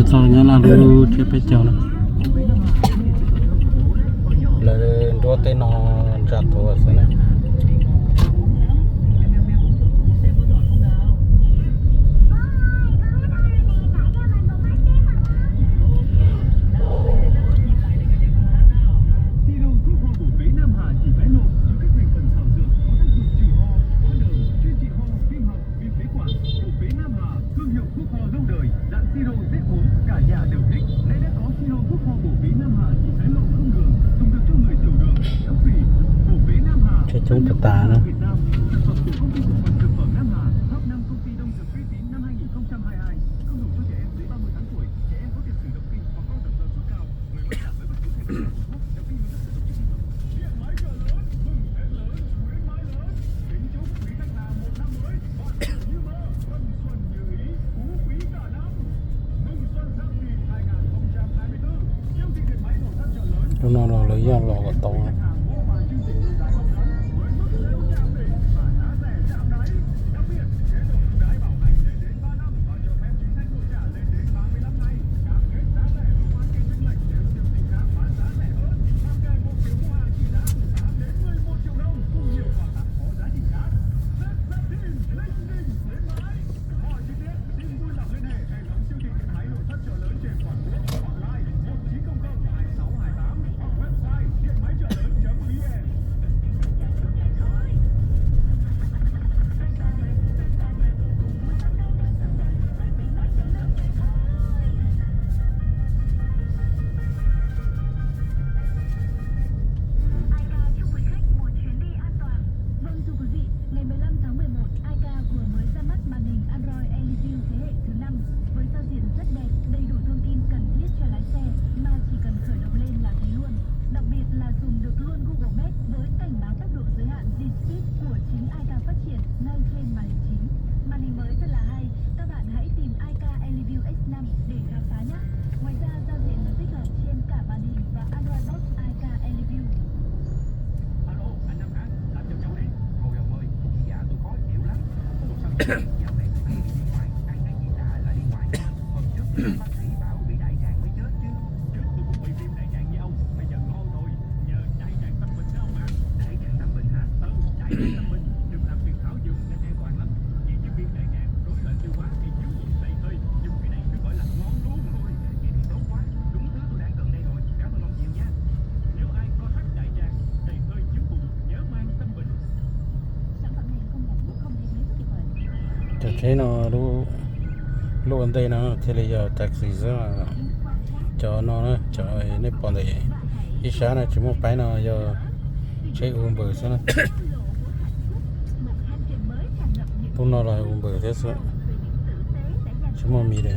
Txog Nyab Laj lub tsiab peb caug na. Lawv nruab tej no ntsa tuav xwb na. Siro thuốc ho bổ phế Nam Hà chỉ phái nộp cho các thành phần thảo dược có tác dụng trừ ho, hóa đờm, chuyên trị ho, viêm họng, viêm phế quản. Bổ phế Nam Hà, thương hiệu thuốc ho lâu đời, dạng siro dễ uống, cả nhà đều thích. Nay đã có siro thuốc ho bổ phế Nam Hà chỉ phái nộp không đường, dùng được cho người tiểu đường, béo phì. Bổ phế Nam Hà, thương hiệu thuốc ho Việt Nam, sản phẩm của công ty cổ phần dược phẩm Nam Hà, top năm công ty đông dược uy tín năm hai nghìn không trăm hai mươi hai, không dùng cho trẻ em dưới ba mươi tháng tuổi, trẻ em có tiền sử động kinh hoặc co giật do sốt cao. Người mắc sạm với bất cứ thành phần nào của thuốc, trong khi người mắc sử dụng chỉ thị. Điện máy chợ lớn, mừng Tết lớn, khuyến mãi lớn. Kính chúc quý khách hàng một năm mới vạn sự như mơ, xuân xuân như ý, phú quý cả năm. Mừng xuân Giáp Thìn hai nghìn không trăm hai mươi tư, siêu thị điện máy nội thất chợ lớn. Lub no los lawv yog los kom tau. Mua vài chương trình ưu đãi hấp dẫn với mức sale chạm đỉnh và giá rẻ chạm đáy. Đặc biệt, chế độ ưu đãi bảo hành lên đến ba năm và cho phép chính sách đổi trả lên đến ba mươi lăm ngày. Cam kết giá rẻ, mua mã kinh minh lệch, nếu chương trình khác bán giá rẻ hơn, hoặc kèm một triệu mua hàng trị giá từ tám đến mười một triệu đồng cùng nhiều quà tặng có giá trị khác. Tết Giáp Thìn, linh đình khuyến mãi. Mọi chi tiết xin vui lòng liên hệ hệ thống siêu thị điện máy nội thất chợ lớn trên toàn quốc, hotline một chín không không hai sáu hai tám hoặc website điện máy chợ lớn chấm vn. Vâng, thưa quý vị, ngày mười lăm tháng mười một, Aika vừa mới ra mắt màn hình Android Eleview thế hệ thứ năm với giao diện rất đẹp, đầy đủ thông tin cần thiết cho lái xe mà chỉ cần khởi động lên là thấy luôn. Đặc biệt là dùng được luôn Google Maps với cảnh báo tốc độ giới hạn di speed của chính Aika phát triển ngay trên màn hình chính. Màn hình mới thật là hay, các bạn hãy tìm Aika Eleview X năm để khám phá nhé. Ngoài ra, giao diện được tích hợp trên cả màn hình và Android Box Aika Eleview. Alo, anh Năm hả? Làm giùm cháu đi. Thôi ông ơi, tôi cũng dạ tôi khó chịu lắm. Ủa sao dạo này tôi hay bị đi ngoài, ăn cái gì lạ là đi ngoài. Hôm trước thì bác sĩ bảo bị đại tràng mới chết chứ. Trước tôi cũng bị viêm đại tràng như ông, mà giờ ngon rồi. Nhờ đại tràng Tâm Bình đó ông à. Đại tràng Tâm Bình hả? Ừ, đại tràng Tâm Bình được làm truyền thảo dược nên an toàn lắm. Chị chứ viêm đại tràng, rối loạn tiêu hóa hay thiếu oxy hơi, dùng cái này tôi gọi là ngon luôn rồi. Vậy thì tốt quá, đúng thứ tôi đang cần đây rồi. Cảm ơn ông nhiều nha. Nếu ai có thắc đại tràng, đầy hơi thiếu bùn, nhớ mang Tâm Bình. Cov tsheb no lub ua ntej no thiaj li yog taxi xwb. Cov no, cov nej pom ntawm ib sab no tsis muaj paib no yog tsheb Uber xwb na. Lub no los Uber thiab xwb, tsis muaj mi de.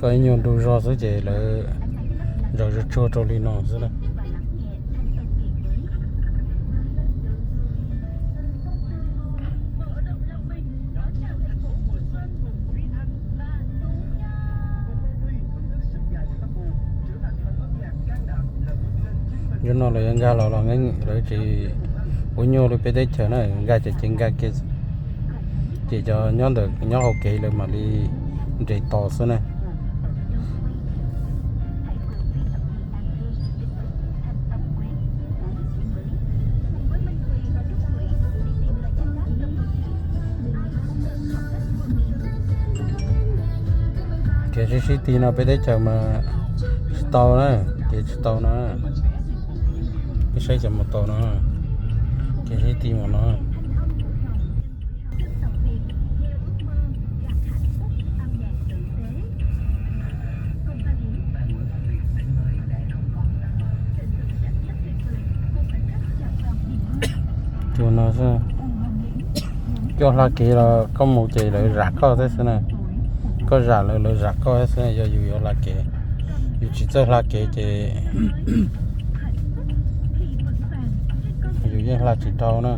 Koj ib nyuag ntu zog xwb ces lawv ntsaws tsuag tsuag rau li no xwb na. Yog no lawv yuav nkag los los, lawv tsis ua nyuaj li peb teb chaws na, nkag ces ces nkag kiag, ces cov nyob ntawm nyob hauv kev lawv mam li nres tos xwb na. Kev sib sib ti no peb teb chaws mas tsis tau na, kev tsis tau no. Peb saib cov mus tau no, kev sib ti mus no. Tus no xwb, coj hla kev los koj mus ces lawv zam koj thiab xwb na. Koj zam lawv, lawv zam koj thiab xwb, yog yus yuav hla kev. Yus tsis txawj hla kev ces yus yeej hla tsis dhau na.